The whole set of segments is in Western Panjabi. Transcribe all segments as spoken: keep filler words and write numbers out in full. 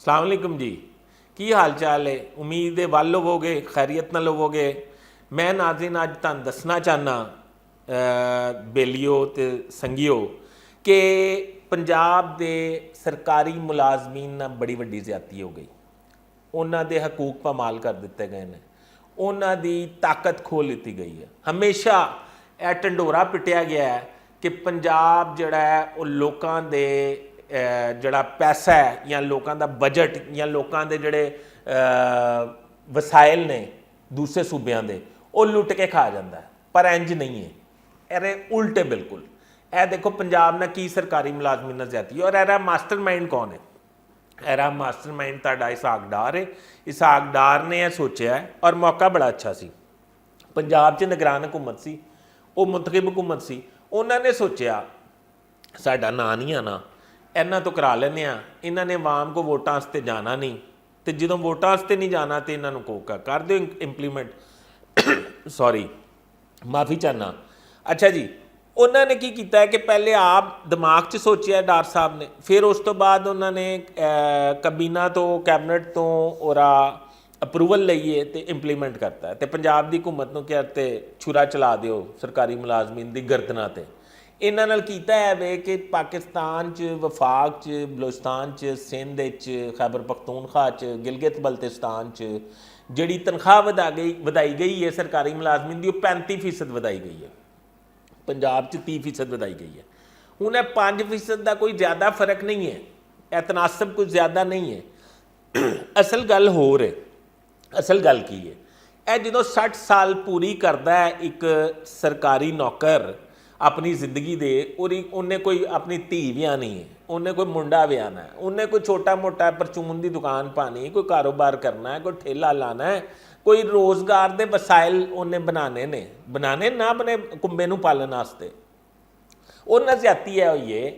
السلام علیکم جی، کی حال چال ہے؟ امید ہے ول ہوو گے، خیریت نال ہوو گے۔ میں ناظرین اج تہانوں دسنا چاہنا، بیلیو تے سنگیو، کہ پنجاب دے سرکاری ملازمین نال بڑی وڈی زیادتی ہو گئی۔ انہاں دے حقوق پامال کر دتے گئے نے، انہاں دی طاقت کھول دتی گئی ہے۔ ہمیشہ ایہہ ٹنڈورا پٹیا گیا ہے کہ پنجاب جڑا ہے او لوکاں دے جڑا پیسہ ہے یا لوکاں دا بجٹ یا لوکاں دے جڑے وسائل نے دوسرے صوبیاں دے، او لٹ کے کھا جاندا ہے۔ پر انج نہیں ہے، ارے الٹ ہے بالکل۔ اے دیکھو پنجاب نہ کی سرکاری ملازمین نہ زیادتی ہے، اور ایرا ماسٹر مائنڈ کون ہے؟ ایرا ماسٹر مائنڈ تہاڈا اسحاق ڈار ہے۔ اسحاق ڈار نے یہ سوچیا ہے، اور موقع بڑا اچھا سی۔ پنجاب چ نگران حکومت سی، وہ منتخب حکومت سی۔ انہاں نے سوچیا ساڈا ناں نہیں آنا، انہاں تو کرا لینے آ۔ انہاں نے عوام کو ووٹاں واسطے جانا نہیں، تے جدوں ووٹاں واسطے نہیں جانا تے انہاں نوں کوکا کر دیو امپلیمنٹ۔ سوری، معافی چاہنا۔ اچھا جی، انہاں نے کی کیتا ہے کہ پہلے آپ دماغ چ سوچیا ڈار صاحب نے، پھر اس تو بعد انہاں نے کابینہ تو، کیبنٹ تو اور اپروول لئی ہے تے امپلیمنٹ کرتا ہے۔ تے پنجاب دی حکومت نوں کہتے چھرا چلا دیو سرکاری ملازمین دی گردنا تے۔ انہاں نال کیتا ہے وے کہ پاکستان چ، وفاق چ، بلوچستان چ، سندھ چ، خیبر پختونخوا چ، گلگت بلتستان چ جڑی تنخواہ ودائی گئی ہے سرکاری ملازمین دی، وہ پینتی فیصد ودائی گئی ہے۔ پنجاب چ تیس فیصد ودائی گئی ہے۔ ہن اے پنج فیصد دا کوئی زیادہ فرق نہیں ہے، اے تناسب کوئی زیادہ نہیں ہے۔ اصل گل ہور ہے۔ اصل گل کی ہے؟ اے جدوں سٹھ سال پوری کردا ہے اک سرکاری نوکر اپنی زندگی دے، اور انہیں کوئی اپنی دھی ویانی ہے، انہیں کوئی منڈا ویانا ہے، انہیں کوئی چھوٹا موٹا پرچون دی دکان پانی، کوئی کاروبار کرنا ہے، کوئی ٹھیلا لانا ہے، کوئی روزگار دے وسائل انہیں بنانے نے، بنانے نہ بنے، کنبے نوں پالن واسطے۔ اور نہ زیادتی ہے ہوئی ہے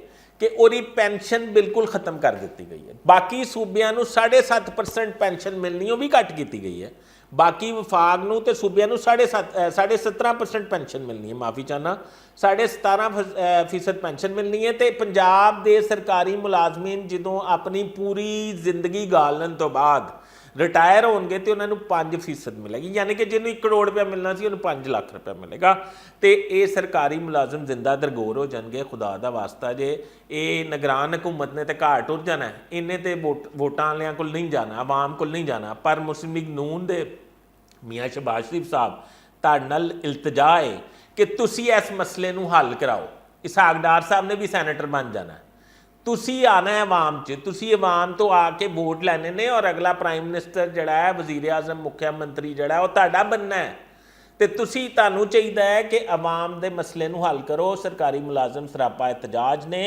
کہ اوری پینشن بالکل ختم کر دتی گئی ہے۔ باقی صوبیاں نوں ساڑھے ست پرسنٹ پینشن ملنی، وہ بھی گھٹ کیتی گئی ہے۔ باقی وفاق نوں تے صوبیاں نوں ساڑھے ست ساڑھے سترہ پرسنٹ پینشن ملنی ہے، معافی چاہنا، ساڑھے سترہ فیصد پینشن ملنی ہے۔ تے پنجاب دے سرکاری ملازمین جدوں اپنی پوری زندگی گالن تو بعد ریٹائر ہون گے تے انہاں نوں پنج فیصد ملے گی، یعنی کہ جنوں اک کروڑ روپیہ ملنا سی، انہوں پنج لکھ روپیہ ملے گا۔ تے اے سرکاری ملازم زندہ درگور ہو جان گے، خدا دا واسطہ جے۔ اے نگران حکومت نے تے گھر ٹر جانا ہے، انہیں تے ووٹاں لیاں کول نہیں جانا، عوام کول نہیں جانا۔ پر مسلم لیگ نون دے میاں شہباز شریف صاحب، تہاڈے نال التجا ہے کہ تسی اس مسئلے نوں حل کراؤ۔ اسحاق ڈار صاحب نے بھی سینیٹر بن جانا ہے۔ تسی آنا ہے عوام چ، تسی عوام تو آ کے ووٹ لینے نے، اور اگلا پرائم منسٹر جڑا ہے، وزیر اعظم، مکھیا منتری جڑا ہے، وہ تہاڈا بننا ہے۔ تے تسی تہانوں چاہیدا ہے کہ عوام دے مسئلے نوں حل کرو۔ سرکاری ملازم سراپا احتجاج نے،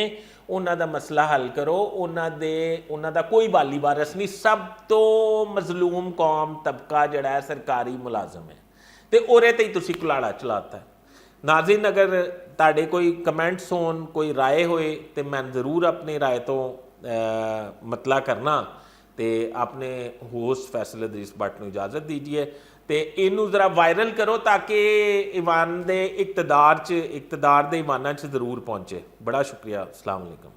انہاں دا مسئلہ حل کرو۔ انہاں دے انہاں دا کوئی والی وارث نہیں، سب تو مظلوم قوم طبقہ جڑا ہے سرکاری ملازم ہے، تے اوہدے تے ہی تسی کلاڑا چلاتا ہے۔ ناظرین، اگر تہاڈے کوئی کمنٹس ہون، کوئی رائے ہوئے، تے میں ضرور اپنی رائے تو مطلع کرنا۔ تے اپنے ہوسٹ فیصل ادریس بٹ نوں اجازت دیجیے، تے اینوں ذرا وائرل کرو تاکہ ایوان دے اقتدار چ اقتدار دے ایواناں چ ضرور پہنچے۔ بڑا شکریہ۔ السلام علیکم۔